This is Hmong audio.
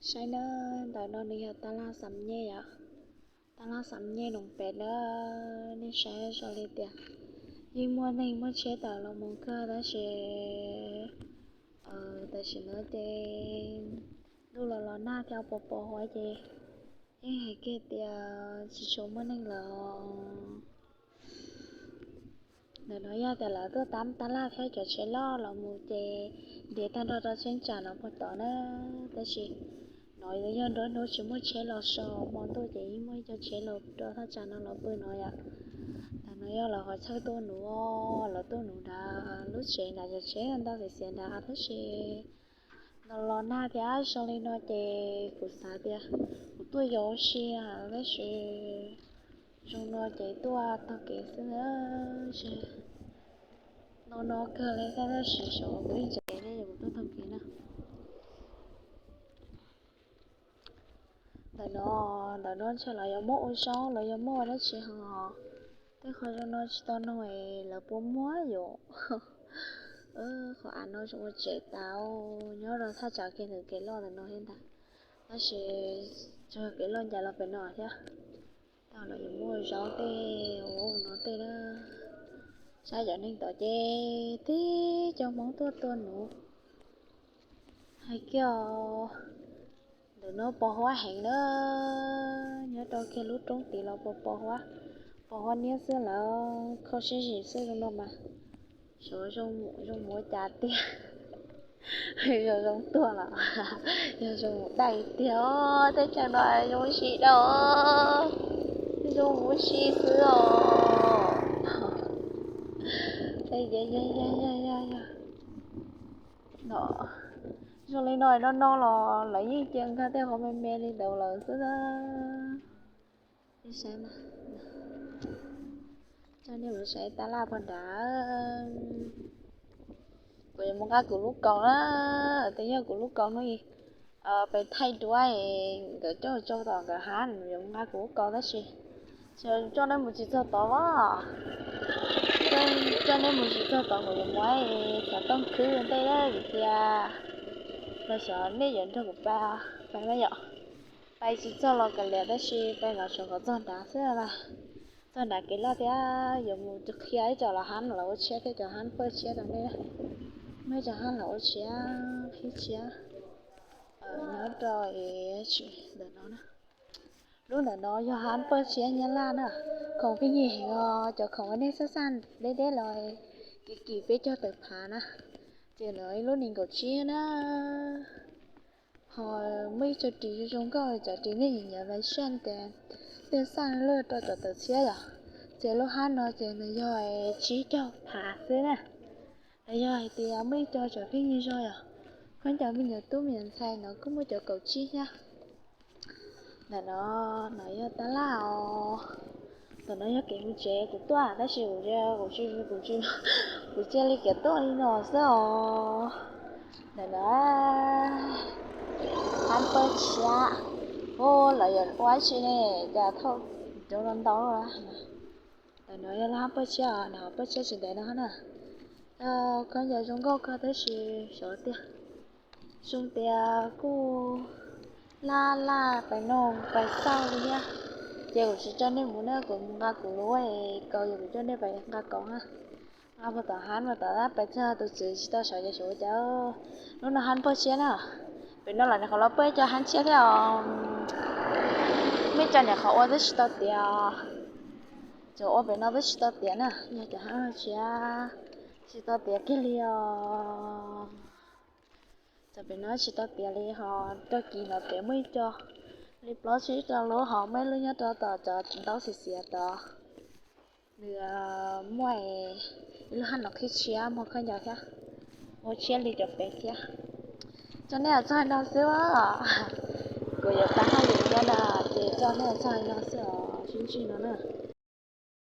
Saib na, ntawm no nws yog tab laj xam nyej os, tab laj xam nyej noos pem na. Nej saib zoo li tias yeej muaj neeg muaj tsheb tawm los mus kawg tab sis tam sim no ces ntuj los los nag thiab pos pos huab ces yeej hais kiag tias tsis tshua muaj neeg lawm. Ntawm no yog tias lawv tuaj tab tab laj thiab cov tsheb loj los mus ces nres tag nrho rau cheeb tsam no puag tod na. Tab sis no yog nruab hnub tsis muaj tsheb los so, hmo ntuj ces yeej muaj ib co tsheb los rau thaj tsam no los pw no yom. Ntawm no yog lawv qhov chaw tua nuv, lawv tua nuv nrad, lub tsev nrad cov tsheb ntau xiav xiav nrad tab sis no los nag thiab zoo li no ces kuv xav tias kuv tuaj yos ua si tab sis zoo no ces tuaj taug kev xwb na. No no kawg li tab sis xyov kuv ib ntsev ne yog kuv tuaj taug kev na. Ntawm no, ntawm no ntshe lawv yuav muab ua zaub los yog muab ua dab tsi ho. Tej qhov zoo no tsis tau nug es lawv puas muab yom. Qhov av no zoo ua tsev tas nyob rau thaj tsam kiag ntawm kev loj ntawm no thiab ntag. Tab sis tsuas kev loj ncaj los pem no thiab. Tau lawv yuav muab zaub tej ua no tej na. Saib cov neeg tod ces tib cov Hmoob tuaj tua nuv. Hais kiag os, ntawm no pos huab heev na, nyob rau kiag lub roob tid los pos pos huab, pos huab niab xwb lawm, kho siab zim xwb zoo no mas. Xyov zoo mus ua cas tiag, yog zoo tuag los yog zoo mus dai tiag os. Tej chaw no zoo ua si dau, zoo ua si xwb os. Zoo li no no no los lawv yeej cia nkag tej qhov me me li ntawd lawm xwb na. Coj nej mus saib tab laj puag nrad. Kuv yuav mus nqa kuv lub kaus na, twb yog kuv lub kaus no, peb thaij duab nkawd coj tso tom nkawd hab, yuav mus nqa kuv lub kaus tab sis coj nej mus tsis txog tod as. Coj nej mus tsis txog tod kuv yuav mus xov tooj khwb ua ntej vim tias los xyov nej yuav nrog kuv pais, pais mas yom. Pais tsis txog los kav liam tab sis pais los tsuav kom txog nrad xwb. Txog nrad kev loj thiab yuav mus qhia ib co los hab los ua tshiab thiab cov hab pawj tshiab rau nej. Muaj ib co hab los ua tshiab qhib tshiab nyob rau ntawm no. Lub ntawm no yog hab pawj tshiab Nyab Laj na. Khoom pheej yig heev os, cov khoom uas nej xaj xaj deb deb los kim kim peb caug tawm phav na. Ces no ib lub nees nkaum tsib na. Ho muaj ib co ris zoo zoo nkauj, cov ris nej nyiam nyiam vais saj tias tej xaj lawj rau cov tawm txhiab yom. Ces lub hab no ces nws yog tsib caug phav xwb na. Los yog hais tias muaj ib co cov pheej yig zog yom. Khaub ncaws me nyuam tub me nyuam ntxhais no kuj muaj cov kaum tsib thiab. Ntawm no, no yog tab laj os. Ntawm no yog kev mus tsev kuv tuaj tab sis kuv, kuv, kuv cia li kev tuaj li no xwb os. Ntawm no hab pawj tshiab, lawv yuav ua dab tsi ne, cas thauj cov no ntau. Ntawm no yog lub hab pawj tshiab, no pawj tshiab tsis ntev no na. Khaub ncaws zoo nkauj kawg tab sis xyov tiag, zoo tias kuj laj laj pais no pais xauj li thiab. Ces kuv tsis coj nej mus na, kuv mus nqa kuv lub kaus, yog kuv coj nej pais nqa kaus na. Nqa puag tom hab mas tom pais txog tus txiv tsis tau sawv ces xyov ua cas. Lub no hab pawj tshiab na. Pem no los nws qhov los pawj ib co hab tshiab thiab os. Muaj ib co nws qhov ua twb tsis tau tiav, cov ua pem no twb tsis tau tiav na, yog cov hab tshiab tsis tau tiav kiag li os. Cov pem no tsis tau tiav li ho, rau kis no pem muaj ib co li plaub tsib rau lub ho muaj ib lub nyob rau tom cov ntaub xiav xiav tod. Nws muaj ib lub hab no qhib tshiab muag khaub ncaws thiab, muag tshiab li cov pem thiab. Coj nej los txog no xwb os. Kuv yuav tau haj yam thiab na, ces coj nej los txog no xwb os, sib ntsib no na.